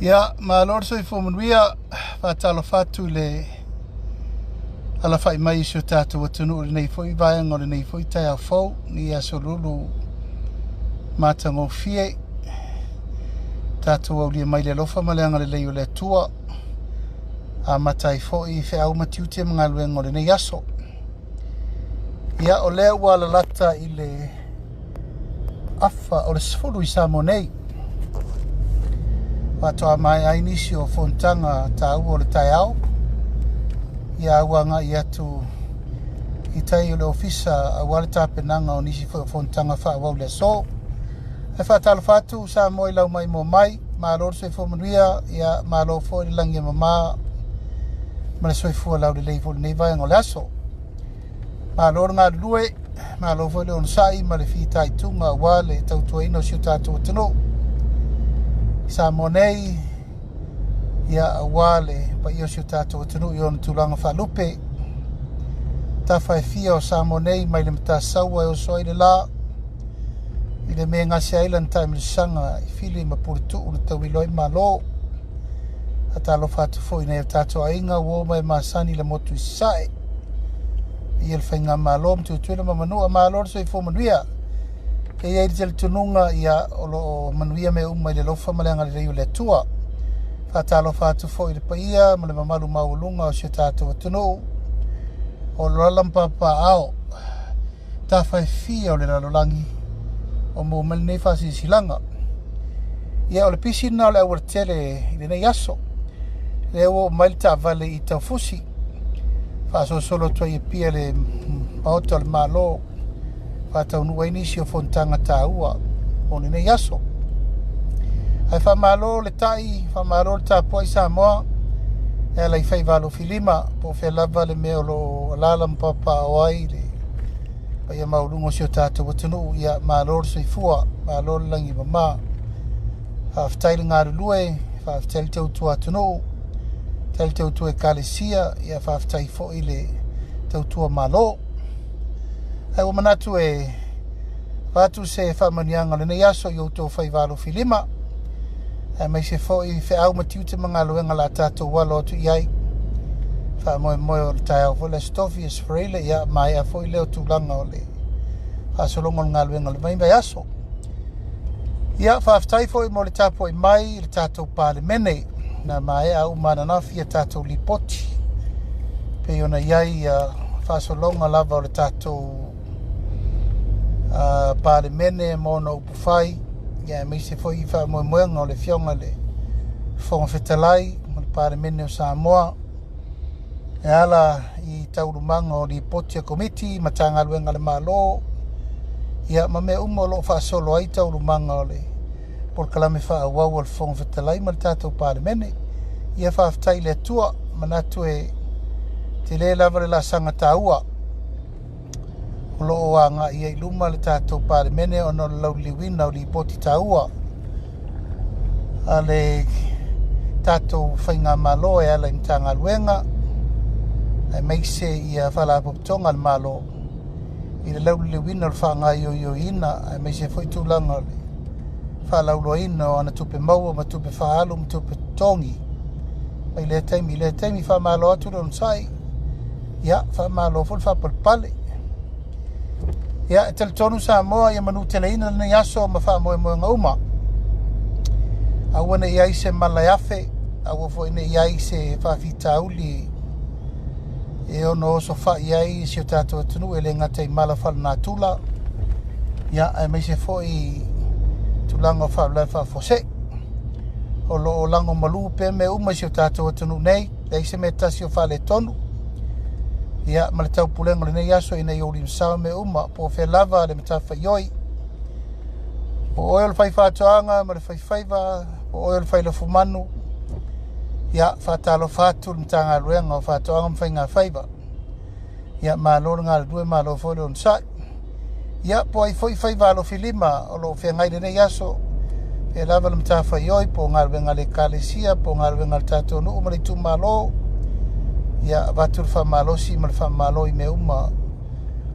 Ia, malo le soifua manuia, faatalofa atu i le alafai mai i si o tatou atunuu i lenei foi vaega o lenei foi taeao fou, lenei aso lulu matagofie. Tatou aulia mai le alofa ma le agalelei o le Atua, amata ai foi feau ma tiute ma galuega o lenei aso. Ia, o lea ua lalata i le afa o le 10 i Samoa nei. Faatoa maea ai nisi o fonotaga taua o le taeao. Ia ua agai atu i tai o le ofisa aua le tapenaga o nisi foi o fonotaga faaauau i le aso. Ae faatalofa atu Samoa i lau maimoa mai, malo le soifua manuia, ia malo foi le lagi e mama ma le soifua laulelei foi i lenei vaega o le aso. Malo le galulue, malo foi le onosai ma le fitaituga aua le tautuaina o si o tatou atunuu i Samoa nei, ia aua le paia o si o tatou atunuu i ona tulaga faalupe. Tafa e fia o Samoa nei mai le Matasaua e oso ai le la, i le mea e gase ai lana taamilosaga i Fili ma Puletuu na tauilo ai Malo. Faatalofa atu foi i nai o tatou aiga ua oo mai masani i le motu i Sasae. Ia le Faigamalo ma Tutuila ma Manua, malo le soifua manuia. E i ai le talitonuga ia o lo o manuia mea uma i le alofa ma le agalelei o le Atua. Faatalofa atu foi i le paia ma le mamalu maualuga o si o tatou atunuu o lo o alaala ma papaaao tafa e fia o le lalolagi o maua mai lenei faasilasilaga. Ia o le pisi lena o le aualatele i lenei aso. Lea ua oo mai le taavale i Taufusi faasolosolo atu ai i Apia i le Maota o le Malo faataunuu ai nisi o fonotaga taua o lenei aso. Ae faamalo le tai, faamalo le tapuai Samoa e ala i faiva alofilima po o fea lava le mea o lo o alaala ma paopaao ai le paia maualuga o si o tatou atunuu. Ia malo le soifua, malo le lagi e mama. Faafetai le galulue, faafetai le tautua atunuu, faafetai le tautua ekalesia, ia faafetai foi le tautua malo. Ae ua manatu e avatu se faamanuiaga o lenei aso i outou faiva alofilima, aemaise foi feau ma tiute ma galuega o le a tatou alo atu i ai. Faamoemoe o le taeao foi le Aso Tofi, Aso Faraile, ia maea foi lea o tulaga o le faasologa o le galuega o lenei vaiaso. Ia, faafetai foi mo le tapuai mai i le tatou Palemene. Na maea uma ananafi a tatou lipoti pei ona i ai ia faasologa lava o le tatou Palemene ma ona upufai, ia aemaise foi faamoemoega o le Afioga i le Fofoga Fetalai ma le Palemene o Samoa e ala i taualumaga o lipoti a Komiti, Matagaluega a le Malo, ia ma mea uma o lo o faasolo ai taualumaga o le polokalame faaauau a le Fofoga Fetalai ma le tatou Palemene. Ia faafetai i le Atua, manatu e tele lava le laasaga taua o lo o agai ai i luma le tatou Palemene ona o le lauliliuina o lipoti taua a le tatou faigamalo e ala i Matagaluega aemaise ia Faalapotopotoga a le Malo i le lauliliuina o le faagaoioiina aemaise foi tulaga o le faalauiloaina o ana tupe maua ma tupe faaalu ma tupe totogi mai lea taimi i lea taimi. Faamalo atu le onosai, ia faamalo foi le faapalepale. Ia, e talitonu Samoa ia manuteleina lenei aso ma faamoemoega uma. Aua ne i ai se mala e afe, aua foi ne i ai se faafitauli e ono osofai ai si o tatou atunuu e le gata i mala faalenatura, ia aemaise foi tulaga o faalavelave faafuasei. O lo o lago malu pea mea uma i si o tatou atunuu nei, leai se mea tasi o faaletonu. Ia, ma le taupulega o lenei aso ina ia ulimasao mea uma, po o fea lava le matafaioi, po o oe o le faifaatoaga ma le faifaiva, po o oe o le failafumanu, ia, faatalofa atu le Matagaluega o Faatoaga ma Faigafaiva. Ia, malo le galulue, malo foi le onosai. Ia, po o ai foi faiva alofilima o lo o feagai lenei aso, e lava le matafaioi, po o galuega a le ekalesia, po o galuega a le tatou nuu ma le itumalo, ia, avatu le faamalosi ma le faamalo i mea uma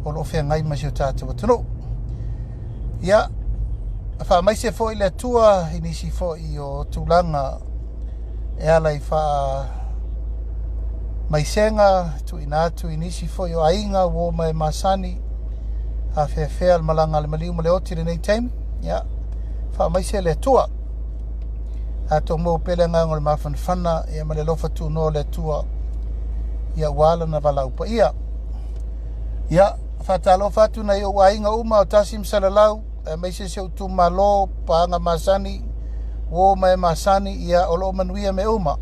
o lo o feagai ma si o tatou atunuu. Ia, faamaise foi le Atua i nisi foi o tulaga e ala i faamaisega tuuina atu i nisi foi o aiga, uo ma e masani, afeafea le malaga a le maliu ma le oti i lenei taimi. Ia, faamaise le Atua. Tatou maua pea le agaga o le mafanafana ia ma le alofa tunoa o le Atua ia aua lana valaau paia. Ia, faatalofa atu nai ou aiga uma o Tasi ma Salalau, aemaise si ou itumalo, paaga masani, uo ma e masani, ia o lo o manuia mea uma.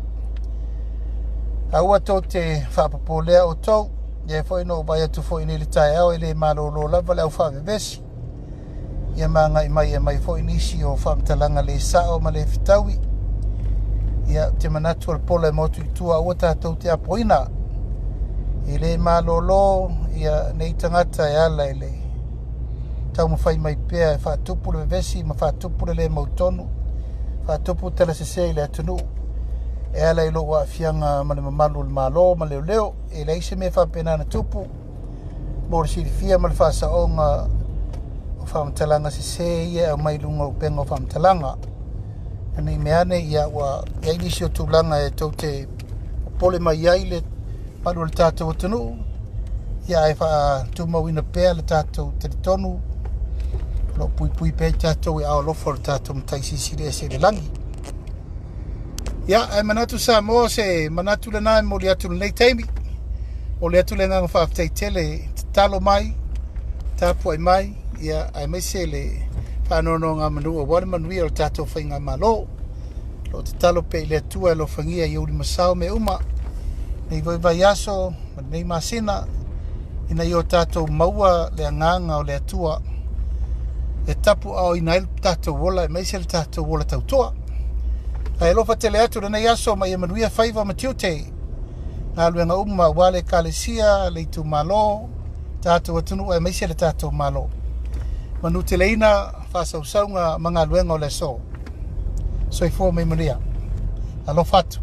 Aua tou te faapopolea outou, ia foi na ou vaai atu foi nei i le taeao e le malolo lava le au faavevesi. Ia ma agai mai e aumai foi nisi o faamatalaga le sao ma le fetaui. Ia, ou te manatu o le pola e motu i tua, aua tatou te apoina. E le malolo ia nei tagata e ala i le taumafai mai pea e faatupu le vevesi ma faatupu le le mautonu, faatupu tala sese i le atunuu e ala i lou aafiaga ma le mamalu o le Malo ma leoleo. E leai se mea faapena na tupu. Mo le silafia ma le faasaoga o faamatalaga sese ia e aumai i luga o upega o faamatalaga. Ne i mea ane ia ua i ai nisi o tulaga e tou te popole mai ai le malu o le tatou atunuu, ia ae faatumauina pea le tatou talitonu o lo o puipui pea i tatou i aao alofa o le tatou Matai Silisili Ese i le lagi. Ia, ae manatu Samoa, se manatu lena e momoli atu i lenei taimi. Momoli atu le agaga faafetai tele, tatalo mai, tapuai mai, ia aemaise le faanonogamanu aua le manuia o le tatou faigamalo. O lo o tatalo pea i le Atua e alofagia i ou limasao mea uma, nei vaivaiaso ma lenei masina, ina ia o tatou maua le agaga o le Atua e tapuaaoina ai le tatou ola aemaise le tatou ola tautua. Ae alofa tele atu lenei aso ma ia manuia faiva ma tiute, galuega uma aua le Ekalesia, le itumalo, tatou atunuu aemaise le tatou Malo. Manuteleina faasausauga ma galuega o le aso. Soifua ma ia manuia. Alofa atu.